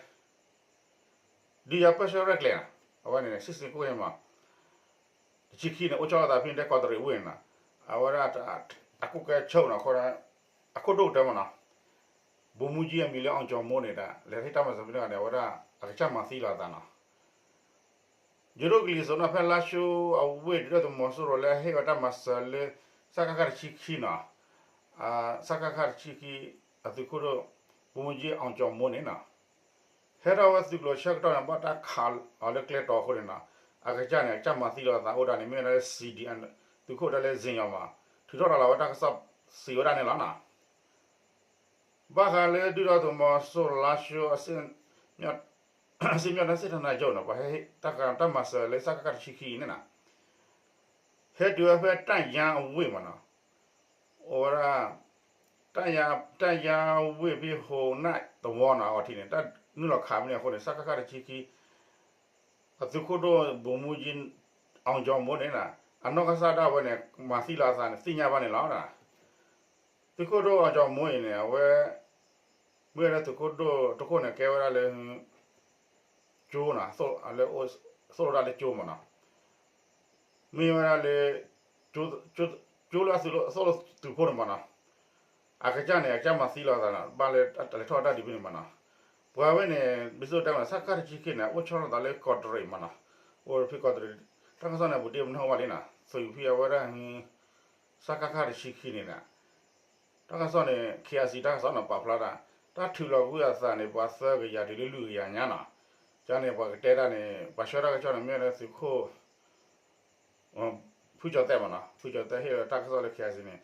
ဒုးယၤပၢၢ်ဆၢရဲၣ်ကျဲၤနီၤ, အဝဲန့ၣ် စစ်ဆင်ကွပ်ကဲမး တဆံခံန့ၣ် အိၣ်ဆီလီၤသးဖဲန့ၣ်တဲကီးတရံးဝ့ၢ်န့ၣ်နီၤ, အဝဲဒၣ် အကွပ်ကဲချုပ်နီၤ အခိၣ်ဒိၣ်ကတၢၢ်မးနီၤ, ဗိုလ်မှူးကြီး အမံၤလၢ အောင်ကျော်မိုးန့ၣ်ဒီး လဲၤဟ့ၣ်တၢ်မၤစၢၤဖဲန့ၣ်န့ၣ် အဝဲဒၣ် အကစၢ်မၤသံလီၤသးနီၤ ယိၤဒိၣ်ကလံၤစိးနီၤ ဖဲလါၡိအဝ့ၢ်ဒုးဒီးသုးမီၤစိရိၤလၢအဟ့ၣ်ဝဲတၢ်မၤစၢၤလၢ စကခ တဆံခံနီၤ, စကခ တဆံခံ အသုးခိၣ်ဒိၣ် ဗိုလ်မှူးကြီး အောင်ကျော်မိုးန့ၣ်နီၤ ဟဲထီၣ်ဝဲသုးကျိၤဆၢကတီၢ်န့ၣ် ဘၣ်တၢ်ခးအီၤလၢကျဲတီၤအဃိန့ၣ်နီၤ, အကစၢ်န့ၣ် အကစၢ်မၤသံလီၤသးအိၣ်ဒၣ်န့ၣ် မ့ၢ်ဝဲဒၣ်လၢ CDM သုးခိၣ်ဒၣ်လဲာ် စ့ၣ်ယီၤမး ထုးထီၣ်ရၤလီၤဝဲတၢ်ကစီၣ် စံးဝဲဒၣ်န့ၣ်လီၤနီၤ. ဘၣ်ဃးလၢဒုၣ်ဒါသုးမီၤစိရိၤလါၡိ အစ့ၣ်မီၣ်တၢ်စ့ၣ်ထီၣ်နါယိၣ်နီၤ ပှၤဟဲတၢ်က တၢ်မၤစၢၤလၢ စကခ တဆံခံအံၤန့ၣ်နီၤ ဟဲတုၤဝဲဖဲတၢ်ယါအဝ့ၢ်မးနီၤ, အိၣ်ဝဲဒၣ် တၢ်ယါဝ့ၢ်ဖဲဟိးနၢ်သဝီနီၤ အဂီၢ်ထံးန့ၣ် တၢ်နုာ်လီၤခးမ့ၢ်န့ၣ်အဃိန့ၣ် စကခ တဆံခံ အသုးခိၣ်ဒိၣ် ဗိုလ်မှူးကြီး အောင်ကျော်မိုးန့ၣ်နီၤ အနီၢ်ကစၢ်ဒၣ်ဝဲန့ၣ် မၤသံလီၤအသးန့ၣ် သ့ၣ်ညါဘၣ်န့ၣ်လီၤ. သုးခိၣ်ဒိၣ် အောင်ကျော်မိုး အံၤန့ၣ် အဝဲ မ့ၢ်ဝဲဒၣ်သုးခိၣ်ဒိၣ်တခိၣ်န့ၣ် ကဲဝဲဒၣ်လၢ ကၠိနီၤ, လၢ သိၣ်လိဒၣ်လၢကၠိမးနီၤ, မ့ၢ်ဝဲဒၣ်လၢ ကၠိလၢအသိၣ်လိသုးဖိန့ၣ်မးနီၤ, အကစၢ်န့ၣ် အကစၢ်မၤသံလီၤအသးနီၤ ဘၣ်လၢလဲၤထီၣ်တၢ်ဒုးဖဲန့ၣ်မးနီၤ, ပှၤဝဲန့ၣ် ဒ်သိးတဲမးနီၤ စကခ တဆံခံန့ၣ် အိၣ်ဆီလီၤသးလၢကီးတရံးမးနီၤ, အိၣ်ဖဲကီးတရံး တၢ်ကစီၣ်န့ၣ် ပူၤတ့ၢ်ပနၢ်ဟူဘၣ်လံနီၤ သုးဖံအဝဲဒၣ် စကခ တဆံခံန့ၣ် တၢ်ကစီၣ်န့ၣ် KIC တၢ်ကစီၣ်န့ၣ် ပာ်ဖျါတၢ် တၢ်ထုးလီၤကွံာ်အသးန့ၣ် ပှၤသၢကယၤတုၤလၢလွံၢ်ကယၤညါနီၤ, ကန့ၣ် ပှၤကတဲတၢ်န့ၣ် ပှၤဆှၢတၢ်ကစီၣ်န့ၣ် မ့ၢ်လၢသုးခိၣ် ဖုကၠီၤသဲးမးနီၤ, ဖုကၠီၤသဲးဟ့ၣ်လီၤတၢ်ကစီၣ်လၢ KIC န့ၣ်,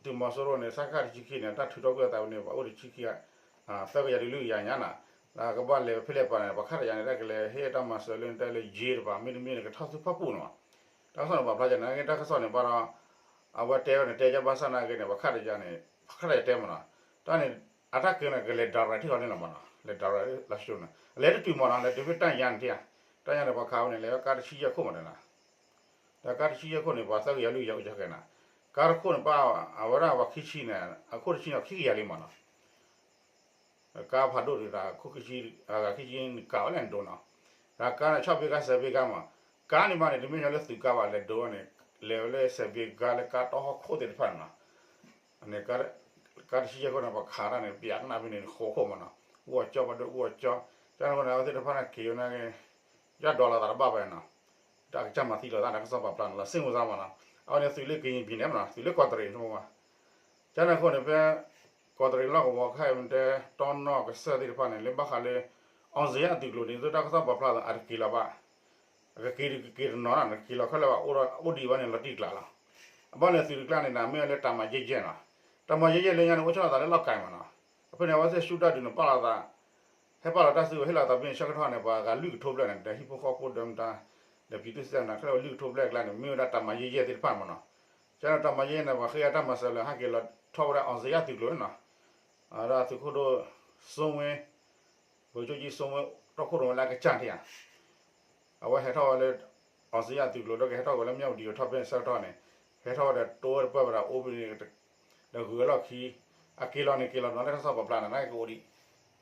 သုးမီၤစိရိၤန့ၣ် စကခ တဆံခံန့ၣ် တၢ်ထုးထီၣ်ကွံာ်အသးဝဲန့ၣ် ပှၤအိၣ်တဆံခံ သၢကယၤတုၤလွံၢ်ကယၤညါနီၤ, ကဘၣ်လဲၤဖဲလဲၣ်ပၤန့ၣ် ပှၤခးတယၤန့ၣ် တၢ်ကလဲၤဟ့ၣ်တၢ်မၤစၢၤလၢတဲလၢယ့တပၤ မ့တမ့ၢ်န့ၣ် ကထီၣ်ဆူဖၣ်ပူၣ်န့ၣ်မး, တၢ်ကစီၣ်န့ၣ် ပာ်ဖျါကန့ၣ် တၢ်ကစီၣ်န့ၣ်ဘၣ်ဒီး အဝဲတဲဝဲန့ၣ် တဲကဘၣ်ဆၣ်နာ်က့န့ၣ် ပှၤခးတယၤန့ၣ် ပှၤခးတယၤတဲမးနီၤ, တၢ်န့ၣ် အတၢ်ကဲန့ၣ် ကလဲၤ direct ထံၣ်အီၤန့ၣ်လီၤမးနီၤ, လဲၤ direct လၢ show န့ၣ် အလဲၤတတုၤမးနီၤ လဲၤတုၤဖဲတၢ်ယါန့ၣ်ထံၣ်ဧါ, တၢ်ယါန့ၣ် ပှၤခးဝဲန့ၣ် လဲၤဝဲကါတဆံယဲၢ်ခိၣ်မးနီၤ, ဒီးကါတဆံယဲၢ်ခိၣ်န့ၣ် ပှၤသၢကယၤလွံၢ်ကယၤအိၣ်ကဲကဲနီၤ, ကါတခိၣ်န့ၣ် ပၣ်အဝဲဒၣ်ပှၤခံဆံန့ၣ် အခိၣ်တဆံန့ၣ် ခံကယၤလံမးနီၤ ကါဖးဒိၣ်ဒုးတၢ် ခိၣ်ခံဆံ အဂၤခံဆံန့ၣ် ကးဝဲလဲၣ်ဒိနီၤ, ဒီးကါန့ၣ် ဆီၣ်ဘ့ကါစဲးဘ့ကါမး, ကါန့ၣ်မးန့ၣ် တမ့ၢ်ညီလၢသုးကါဘၣ် လဲၤဒိဝဲန့ၣ် လဲၤဝဲလၢစဲးဘ့ကါလၢကါတီဟီၣ်ခိၣ်သ့ၣ်တဖၣ်န့ၣ်နီၤ, ကါတဆံယဲၢ်ခိၣ်န့ၣ် ပှၤခးတၢ်န့ၣ် ပျးကနၣ်ဖဲန့ၣ် ဃိးခိၣ်မးနီၤ, အူအီၣ်ကၠီ ပှၤဒိၣ်အူအီၣ်ကၠီ, ကန့ၣ်အဃိန့ၣ် အဝဲသ့ၣ်တဖၣ်န့ၣ် က့ၤဝဲန့ၣ် ယါဒီးလီၤသးတဘၣ်ဘၣ်နီၤ, တၢ်ကစၢ်မၤသံလီၤသး တၢ်ကစီၣ်ပာ်ဖျါန့ၣ်လီၤ စ့ၢ်ကီးမးနီၤ, အဝဲန့ၣ်သုးလၢကယံၤပံၤန့ၣ်မးနီၤ သုးလၢကီးတရံးန့ၣ်မး ကန့ၣ်အဃိန့ၣ် ဖဲ ကီးတရံးလီၢ်ကဝီၤခဲအံၤတဲ တီနီၢ်ကစၢၢ်သ့ၣ်တဖၣ်န့ၣ် လၢဘၣ်ဃးလၢ အောင်ဇေယျအသုးကျိၤန့ၣ် ဒ်သိးတၢ်ကစီၣ်ပာ်ဖျါသး အတက့ၤလီၤဘၣ်, အကက့ၤဒုးကက့ၤတနီၤနီၤ နက့ၤလီၤခဲလၢာ်ဘၣ် အိၣ်ဒီးအိၣ်ဒံးဘၣ်န့ၣ် လီၤတံၢ်ကျးလီၤ, အဘၣ်လၢသုးတကျါန့ၣ် မ့ၢ်ဝဲလၢတၢ်မၤယဲၢ်ယဲၢ်နီၤ, တၢ်မၤယဲၢ်ယဲၢ်လၢညါန့ၣ် အိၣ်ဆီလီၤသးလၢလီၢ်ကၤမးနီၤ, အဖဲန့ၣ် အဝဲသ့ၣ်ဆူၣ်တၢ်ဒုးန့ၣ် ပာ်လီၤသး ဟဲပာ်လီၤတၢ်စုကဝဲၤဟ့ၣ်လီၤသးဖဲန့ၣ် ဆၢကတီၢ်န့ၣ် ပှၤဂၤလွံၢ်ကထိဘျဲၣ်န့ၣ် ဒီးဟံၣ်ဖိဃီဖိဒီးမတၤ ဒီးပံၤသူၣ်စဲန့ၣ် ခဲလၢာ်လွံၢ်ကထိဘျဲၣ်အကျါန့ၣ် မ့ၢ်ဝဲဒၣ်တၢ်မၤယဲၢ်ယဲၢ်သ့ၣ်တဖၣ်မးနီၤ, ကန့ၣ်တၢ်မၤယဲၢ်ယဲၢ်န့ၣ် ပှၤဃ့အတၢ်မၤစၢၤလၢဟဲက့ၤလီၤထီၣ်ဝဲဒၣ် အောင်ဇေယျသုးကျိၤန့ၣ်နီၤ, အဝဲဒၣ်သုးခိၣ်ဒိၣ် စိုးဝင်း ဗိုလ်ချုပ်ကြီး စိုးဝင်း တီခိၣ်ရိၣ်မဲလၢအကစၢ်ထံၣ်ဧါ အဝဲဟဲထီၣ်ဝဲလၢ အောင်ဇေယျသုးကျိၤ ဒီးကဟဲထီၣ်ဝဲလၢ မြဝတီ ထီၣ်ဖဲန့ၣ်ဆၢကတီၢ်န့ၣ် ဟဲထီၣ်ဝဲဒီးတိဝဲတပၢၢ်ဝဲဒၣ် အိၣ်ဖဲန့ၣ် ဒီးဂုၤဝဲလီၢ်ခံ အက့ၤလီၤန့ၣ် က့ၤလီၤနီၤ လၢတၢ်ကစီၣ်ပာ်ဖျါန့ၣ် နကအိၣ်ဒံး,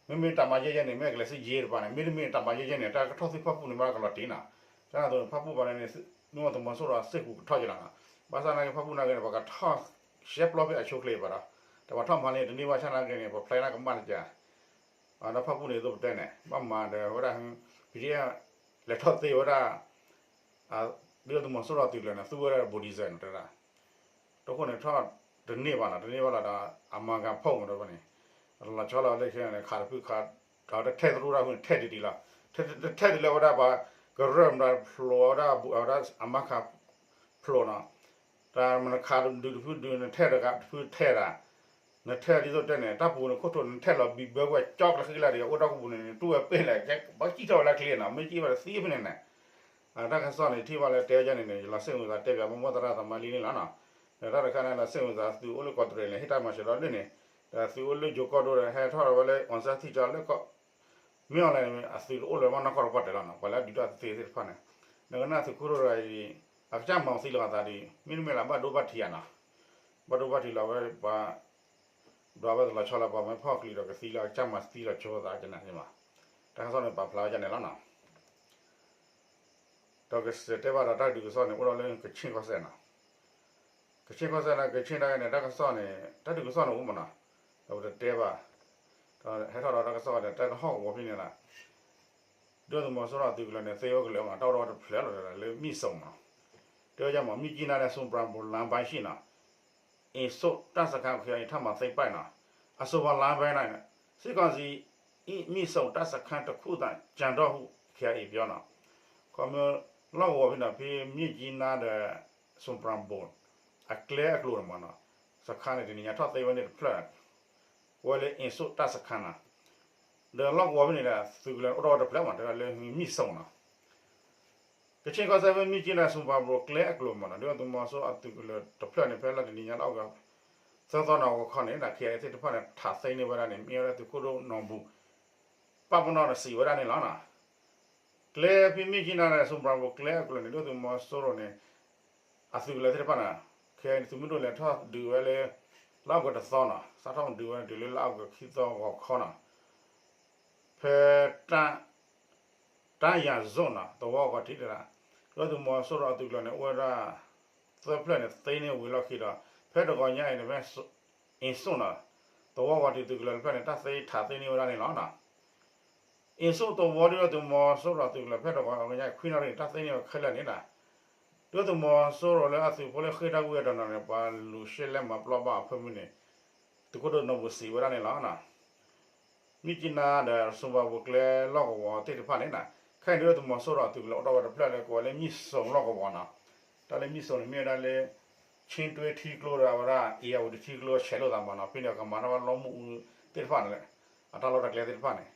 မ့မ့ၢ်တၢ်မၤယဲၢ်ယဲၢ်န့ၣ် မ့ၢ်ကလဲၤဆူယဲၢ်တပၤန့ၣ် မ့တမ့ၢ်တၢ်မၤယဲၢ်ယဲၢ်န့ၣ် တၢ်ကထီၣ်ဆူဖၣ်ပူၣ်န့ၣ် မ့ၢ်ကလီၤတံၢ်နီၤ, ကန့ၣ်အသိးန့ၣ် ဖၣ်ပူၣ်ဘၣ်န့ၣ် မ့ၢ်ဝဲသုးမီၤစိရိၤစ့ၢ်ကီးကထီၣ်က့ၤလီၤနီၤ, ဘၣ်ဆၣ်နာ်က့ဖၣ်ပူၣ်နာ်က့န့ၣ် ပှၤကထီၣ်ရှဲပျီဖဲအဆိအချ့ဘၣ်ဒီး တၢ်ပှၤထီၣ်မၤလ့တန့ၢ်ဘၣ်ဆၣ်နာ်က့န့ၣ် ပှၤဖျဲးနာ်ကမၣ်တက့ၢ် ဒီးဖၣ်ပူၣ်န့ၣ်သိးပတဲန့ၣ် ဘၣ်မၤဒီးဝဲဒၣ် PDF လဲၤထီၣ်သ့ဝဲဒၣ် ဒုၣ်ဒါသုးမီၤစိရိၤသုးကျိၤန့ၣ် သူဝဲဒၣ် bulldozer န့ၣ်တဲဒၣ်, တခိၣ်န့ၣ်ထီၣ်တန့ၢ်ဘၣ်နီၤ တန့ၢ်ဘၣ်လီၤဒီး အမၤကၤဖီၣ်မးဒီးန့ၣ် လီၤဆီလီၤလၢခံန့ၣ် ခးတဖုခး ဒီးတထဲသရူတၢ်ဖုန့ၣ် ထဲဒ်ဒ်လီၤ, တထဲဒ်လၢဝဲဒၣ်ပှၤကရၢၢ်မတၤဖျိးဝဲဒၣ် အဝဲဒၣ်အမၤကၤဖျိးနီၤ တၢ်မနုၤခးဒုးတဖုဒုး နထဲတဂၤတဖုထဲတၢ်, နထဲဒ်သိးတဲန့ၣ် တၢ်ပူၤန့ၣ်ခိၣ်ထိးန့ၣ် နထဲလီၤဘံၣ်ဘၢကွၢ်ကၠီကလၢာ်ဃံကလၢာ်ဒီး အိၣ်ဒီးကပူၤန့ၣ် တူၢ်ဝဲပ့ၢ်လဲၣ် ဘၣ်ကံၣ်ထီၣ်ဝဲလၢချ့နီၤ မ့ၢ်ကံၣ်ဝဲဒီးသံဖဲန့ၣ်န့ၣ်, တၢ်ကစီၣ်န့ၣ် ထံၣ်ဘၣ်လၢတဲဝဲဒ်န့ၣ်န့ၣ် ယလီၤစ့ၣ်မုာ်သးတဲပၠး မိၢ်မိၢ်သရၣ်သမါလံန့ၣ်လီၤနီၤ, ဒီးတၢ်တခါန့ၣ်လီၤစ့ၣ်မုာ်သးသုးအိၣ်လၢကီးတရံးန့ၣ် ဟ့ၣ်တၢ်မၤစၢၤဒီးဒ်န့ၣ်, ဒီးသုးအိၣ်လၢယိၤကီၢ်ဒိၣ်ဒီး ဟဲထီၣ်ဒီးဝဲလၢ အောင်ဇေယျသုးကျိၤလၢကီး မ့ၢ်အီၤလဲၣ်န့ၣ် အသုးတအိၣ်လၢၤဘၣ်နီၢ်ကီၢ်တပှၢ်တၢၢ်လီၤနီၤ ပှၤလၢအဒုးတၢ်သ့သ့ၣ်တဖၣ်န့ၣ်, နကနၣ်သုးခိၣ်ဒိၣ်တဂၤအံၤ အကစၢ်မၤသံလီၤအသးဒီး မ့တမ့ၢ်လၢဘၣ်ဒိဘၣ်ထံးဧါနီၤ, ဘၣ်ဒိဘၣ်ထံးလီၤဝဲပှၤ ဒွးဝဲတလီၤဆီလီၤ ပှၤမ့ၢ်ဖီၣ်ချံးဒီးကသံလၢအကစၢ်မၤသံလီၤ ဆိသးကနၣ်မး, တၢ်ကစီၣ်န့ၣ်ပာ်ဖျါဝဲဒ်န့ၣ်လီၤနီၤ. ဒီးကစဲးတဲဘၣ်ဒီးတၢ်ဒုးကစီၣ်န့ၣ် အိၣ်ဒီးလၢကဆ့ၣ်ကီၢ်စဲၣ်နီၤ, ကဆ့ၣ်ကီၢ်စဲၣ်န့ၣ် ကဆ့ၣ်တၢ်န့ၣ် တၢ်ကစီၣ်န့ၣ် တၢ်ဒုးကစီၣ်န့ၣ်အိၣ်မးနီၤ, ဒီးပတတဲဘၣ်, ဒီးဟဲထီၣ်ဒီးတၢ်ကစီၣ်ဒီး တၢ်ကဟီၣ်ကဝီၤဖဲန့ၣ်လီၤ, ဒုၣ်ဒါသုးမီၤစိရိၤသုးကလၢၤန့ၣ် သ့ဝဲကလၢၤမး တၢ်အိၣ်ဒီးတဖျၢၣ်လီၤလၢမံၣ်စိၤနီၤ, တဲဝဲဒ်မး မြစ်ကြီးနား နဲ့ စူံပြန်ဘူရီ လမ်းပိုင်းရှိ နော်, အင်ဆိပ် တပ်စခန်း KIA ထပ်မံသိမ်းပိုက် နော်, အဆိုပါလမ်းပိုင်း နော်, စစ်ကောင်စီ မြစ်ဆုံတပ်စခန်းတစ်ခုသာကျန်တော့ဟု KIA ပြော နော်, ခီမ့ၢ် လီၢ်ကဝီၤဖဲန့ၣ် ဖဲမြစ်ကြီးနားဒီး စူံပြန်ဘူရီ အကျဲအကျိၤန့ၣ်မးနီၤ, စခါန့ၣ် တနံၤညါထီၣ်သ့ဝဲန့ၣ်တဖျၢၣ်, ကိးဝဲလၢ အ့ၣ်စိၣ်တၢ်စခါနီၤ, ဒီးလီၢ်ကဝီၤဖဲန့ၣ်ဒီး သုးကလၢၤအိၣ်ထီၣ်ဝဲတဖျၢၣ်မး တဲဝဲဒၣ်လၢမံၣ်စိနီၤ, ကခ့ၣ်ကီၢ်စဲၣ်ဖဲမံၢ်ကၠံနၤ စူၣ်ပၤဘိၣ်ကျဲအကျိၤမးနီၤ, ဒုၣ်ဒါသုးမီၤစိရိၤအသုးကလၢၤတဖျၢၣ်န့ၣ် ဖဲလါတနံၤညါလၢအီကူး သၢသီနီၤဂီၤခီန့ၣ် ဒီး ခ့ၣ်အဲၣ်အဲၣ်သ့ၣ်တဖၣ်န့ၣ် ထးသ့န့ၢ်ဝဲဒၣ်န့ၣ် မ့ၢ်ဝဲဒၣ်သုးခိၣ်ဒိၣ်နီၢ်ဘူၣ် ပာ်ပနီၣ်ဒီးစံးဝဲဒၣ်န့ၣ်လီၤ. ကျဲဖဲမံၢ်ကၠံနၤဒီး စူၣ်ပၤဘိၣ်ကျဲအကျိၤန့ၣ် ဒုၣ်ဒါသုးမီၤစိရိၤန့ၣ် အသုးကလၢၤသ့ၣ်တဖၣ်န့ၣ် ခဲအံၤန့ၣ် သုးမုၢ်ဒိၣ်လဲၤထီၣ်ဒုးဝဲလၢ လါအီကူးတသီနီၤ, စးထီၣ်ဒုးဝဲတုၤလၢလါအီကူးခံသီဂီၤခီနီၤ, ဖဲ တၢ်ယၤစိၣ်နီၤ သဝီဂီၤထံးတဲဒၣ် ဒုၣ်ဒါသုးမီၤစိရိၤအသုးကလၢၤန့ၣ် အိၣ်ဝဲဒၣ် သၢဖျၢၣ်န့ၣ် သ့န့ၢ်ဝံၤလီၢ်ခံဒီး ဖဲတဂီၤညါအံၤန့ၣ် ဖဲ အ့ၣ်စိၣ်နီၤ သဝီဂီၤထံးသုးကလၢၤတဖျၢၣ်န့ၣ် တၢ်သ့ထးသ့န့ၢ်ဝဲဒၣ်န့ၣ်လီၤ. အ့ၣ်စိၣ်သဝီ ဒုၣ်ဒါသုးမီၤစိရိၤအသုးကလၢၤ ဖဲတဂီၤညါအံၤ ခွံနၣ်ရံၣ်န့ၣ် တၢ်သ့န့ၢ်ဝဲခဲလၢာ်န့ၣ်ဒီး ဒုၣ်ဒါသုးမီၤစိရိၤလၢအသုးဖိလၢဃ့ၢ်တၢ်ဝံၣ်အတနီၤန့ၣ် ပှၤလူၤရှဲလဲမၤပျီဘၣ်အဖၢမုၢ်န့ၣ် သုးခိၣ်ဒိၣ်နီၢ်ဘူၣ်စံးဝဲဒၣ်န့ၣ်လီၤ. မံၢ်ကၠံနၤဒီး စူၣ်ပၤဘိၣ်ကျဲလီၢ်ကဝီၤသ့ၣ်တဖၣ်န့ၣ်ဒီး ခဲအံၤန့ၣ် ဒုၣ်ဒါသုးမီၤစိရိၤအသုးကလၢၤအိၣ်ထီၣ်ဝဲတဖျၢၣ်လၢ ကိးဝဲလၢမံၣ်စိလီၢ်ကဝီၤနီၤ, တၢ်လၢမံၣ်စိန့ၣ် မ့ၢ်ဝဲဒၣ်လၢ ခၠ့တွ့ထံကျိဒီးအဝဲဒၣ် အ့ၣ်ယၣ်ဝတံထံကျိဆဲးလိာ်သးမးနီၤ, ဖဲန့ၣ်အကမၤထီၣ်ဝဲလီမုၢ်အူသ့ၣ်တဖၣ်န့ၣ်လီၤ, အတၢ်လီၢ်တၢ်ကျဲသ့ၣ်တဖၣ်န့ၣ်,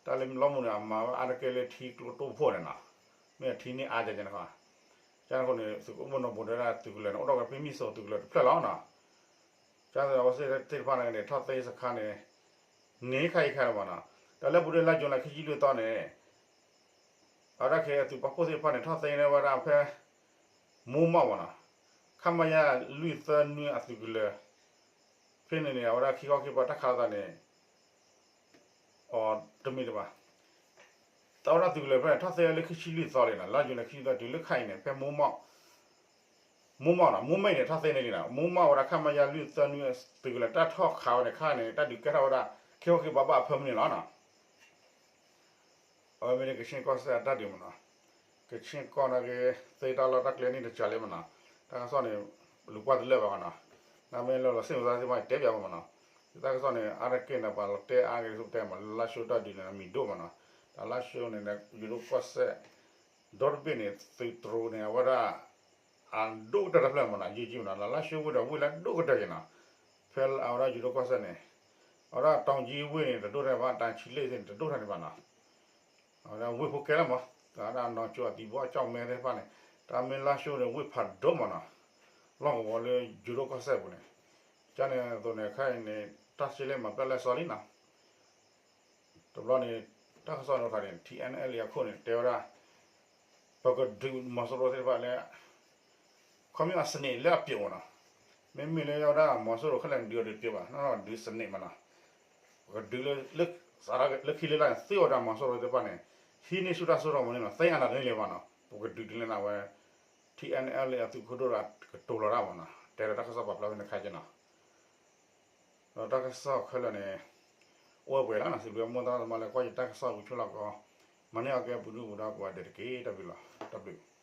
တၢ်လၢလီမုၢ်န့ၣ် အမၤဝဲအါတက့ၢ်လၢထံကျိတိၢ်ဖှိၣ်န့ၣ်နီၤ, မ့ၢ်ထံန့ၢ်အါကဲကဲန့ၣ်, ကန့ၣ်အဃိန့ၣ် သုးခိၣ်ဒိၣ်နီၢ်ဘူၣ်တဲဝဲဒၣ်သုးကလၢၤန့ၣ် အိၣ်ထီၣ်ဝဲဖဲမံၣ်စိသုးကလၢၤတဖျၢၣ်လီၤနီၤ, ကန့ၣ်အဝဲသ့ၣ်တဖၣ်န့ၣ် ထီၣ်သ့စခါန့ၣ် န့ၢ်ခါအံၤခဲလၢာ်မးနီၤ, ဒီးလၢပူၤဒ့လါယူၤလံခံဆံလွံၢ်သီန့ၣ် အဝဲဒၣ်ခဲအံၤအသုးပာ်ဖှိၣ်သ့ၣ်တဖၣ်န့ၣ် ထီၣ်သ့န့ၢ်ဝဲဒၣ်ဖဲ မိၢ်မီၣ်မးနီၤ, ခမရ လွံၢ်သၢနွံအသုးကလၢၤ, ဖဲန့ၣ်န့ၣ် အဝဲဒၣ်ခံခီခံပၤတၢ်ခးလိာ်သးန့ၣ် အီၤတမ့ၢ်တဘၣ်, အဝဲဒၣ်သုးကလၢၤဖဲန့ၣ် ထီၣ်သ့ဝဲလၢခံဆံလွံၢ်သီလံနီၤ, လါယူၤလံခံဆံလွံၢ်သီတုၤလၢခဲအံၤန့ၣ် ဖဲမိၢ်မီၣ်, မိၢ်မီၣ်နီၤ, မိၢ်မီၣ်န့ၣ် ထီၣ်သ့န့ၢ်လံနီၤ, မိၢ်မီၣ်ဝဲဒၣ် ခမရ လွံၢ်သၢနွံသုးကလၢၤ တၢ်ထီၣ်ခးဝဲန့ၣ်ခါန့ၣ် တၢ်ဒုးကဲထီၣ်ဝဲဒၣ် ခံခီခံပၤဘၣ်အဖၢမုၢ်န့ၣ်လီၤနီၤ. အဝဲမ့ၢ်န့ၣ်ကခ့ၣ်ကီၢ်စဲၣ်အတၢ်ဒုးမးနီၤ, ကခ့ၣ်ကီၢ်နာ်က့ သ့တၢ်လီၢ်တၢ်ကျဲန့ၣ်တကးလံမးနီၤ, တၢ်ကစီၣ်န့ၣ် လူၤကွၢ်တလၢာ်ဘၣ်နီၤ, နမ့ၢ်လၢလီၤစ့ၣ်မုာ်သးသ့ၣ်တဖၣ်န့ၣ် တဲပၠးဝဲမးနီၤ, တၢ်ကစီၣ်န့ၣ် အါတက့ၢ်န့ၣ် ပှၤလီၤတဲအါက့ၤ တၢ်ကစီၣ်တဲမးလၢလါၡိတၢ်ဒုးန့ၣ် မံၤဒိၣ်မးနီၤ, တၢ်လါၡိန့ၣ် ယိၤဒိၣ်ကီၢ်စဲၣ် ဒီတဘ့ၣ်န့ၣ် သုးတြိၤန့ၣ် အဝဲဒၣ် အဒိၣ်ကတၢၢ်တဖျၢၣ်မးနီၤ, ယံာ်ယံာ်မးနီၤ, လါလါၡိဝ့ၢ်ဒီးဝ့ၢ်လၢအဒိၣ်ကတၢၢ်က့ၤနီၤ, ဖဲအဝဲဒၣ်ယိၤဒိၣ်ကီၢ်စဲၣ်န့ၣ်, အဝဲဒၣ်တီၤကၠံဝ့ၢ်န့ၣ် တဒိၣ်ထဲဘၣ်, တၢ်ဆံလ့ၣ်န့ၣ် တဒိၣ်ထဲန့ၣ်ဘၣ်နီၤ, အဝဲဒၣ်ဝ့ၢ်ဖိခဲလၢာ်မး, တၢ်နီၢ်ကၠိအသံၣ်ဘီအကၠီၣ်မဲသ့ၣ်တဖၣ်န့ၣ်, တၢ်မ့ၢ်လါၡိန့ၣ် ဝ့ၢ်ဖးဒိၣ်မးနီၤ, လီၢ်ကဝီၤလၢယိၤဒိၣ်ကီၢ်စဲၣ်ပူၤန့ၣ်, ကန့ၣ်အသိးန့ၣ် ခဲအံၤန့ၣ် တၢ်ဆံလ့ၣ်မၤပျဲလဲစီလံနီၤ တဘျီန့ၣ် တၢ်ကစီၣ်န့ၣ်ခါန့ၣ် ထံၣ်အဲၣ်အဲၣ်လ်အံၤအခိၣ်န့ၣ် တဲဝဲဒၣ် ပကဒုးမီၤစိရိၤသ့ၣ်တဖၣ်လၢ ခီမ့ၢ်အစနံးလၢအပျိာ်မးနီၤ, မ့မ့ၢ်လၢယဝဲဒၣ်မီၤစိရိၤခဲလၢာ်န့ၣ် ဒုးအီၤတပျိာ်ဘၣ်, နီၢ်နီၢ်ဒုးစနံးမးနီၤ, ပကဒုးလၢ လၢခံလၢလၢ်န့ၣ် သ့အီၤဒၣ်မီၤစိရိၤသ့ၣ်တဖၣ်န့ၣ် ဟံးန့ၢ်ဆူၣ်တၢ်စိတၢ်ကမီၤန့ၣ်နီၤ, သ့အနၢ်တန့ၢ်လၢၤဘၣ်နီၤ, ပကဒုးဒ်လဲၣ်န့ၣ်ဝဲ ထံၣ်အဲၣ်အဲၣ်လ်အံၤအသုးခိၣ်ဒိၣ်ဒီးကတိၤလီၤတၢ်မးနီၤ, တဲဒီးတၢ်ကစီၣ်ပာ်ဖျါဖဲန့ၣ်ခါက့ၤနီၤ ဒီးတၢ်ကစီၣ်ခဲလၢာ်န့ၣ် အိၣ်ဝဲပှဲၤလီၤနီၤ, စံးဘျုးမိၢ်သရၣ်သမါလၢကွၢ်ယတၢ်ကစီၣ်ဝံၤဆိလီၤကီး, မၤန့ၢ်အီၤကဲပူၤဒုၣ်ပူၤဒါကိးဂၤဒဲးတက့ၢ်, တၢ်ဘျုးလီၤ, တၢ်ဘျုး